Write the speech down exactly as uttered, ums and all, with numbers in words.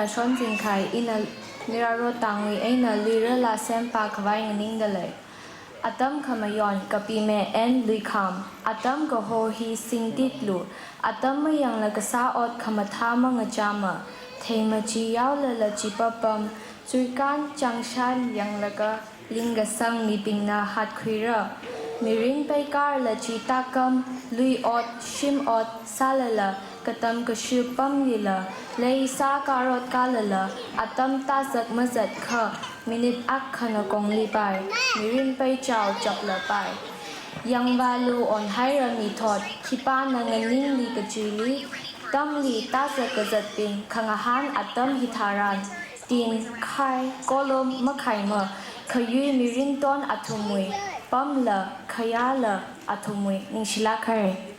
Shonzingkhai, ina Miraro tangwui eina Luira laa sempā khavai nganingda lei. Atam khamayon kapime N Luikham, atam kaho hi singtitlu, atam mayangla kasā ot khamathā mangachama, theimachi yaolala chipapam, chuikan changshan yanglaga lingkasang mibingna hatkhuira. Mirin peikarla chi takam, lui ot, shim ot, sālala, katam kashu pamlila, leisā karot kalala, atam tazak mazatkha, minute akhana kongli pai, mirin peichao chaplapai. Yangvalu onhaira mithot, khipāna nganingli kachuili, tamli tazak kazatbing, khangahān atam hitharan, tin, khai, kolom, makhaima, khayui mirin ton athumwui, pamla, khayāla, athumwui, ningshilāk haira.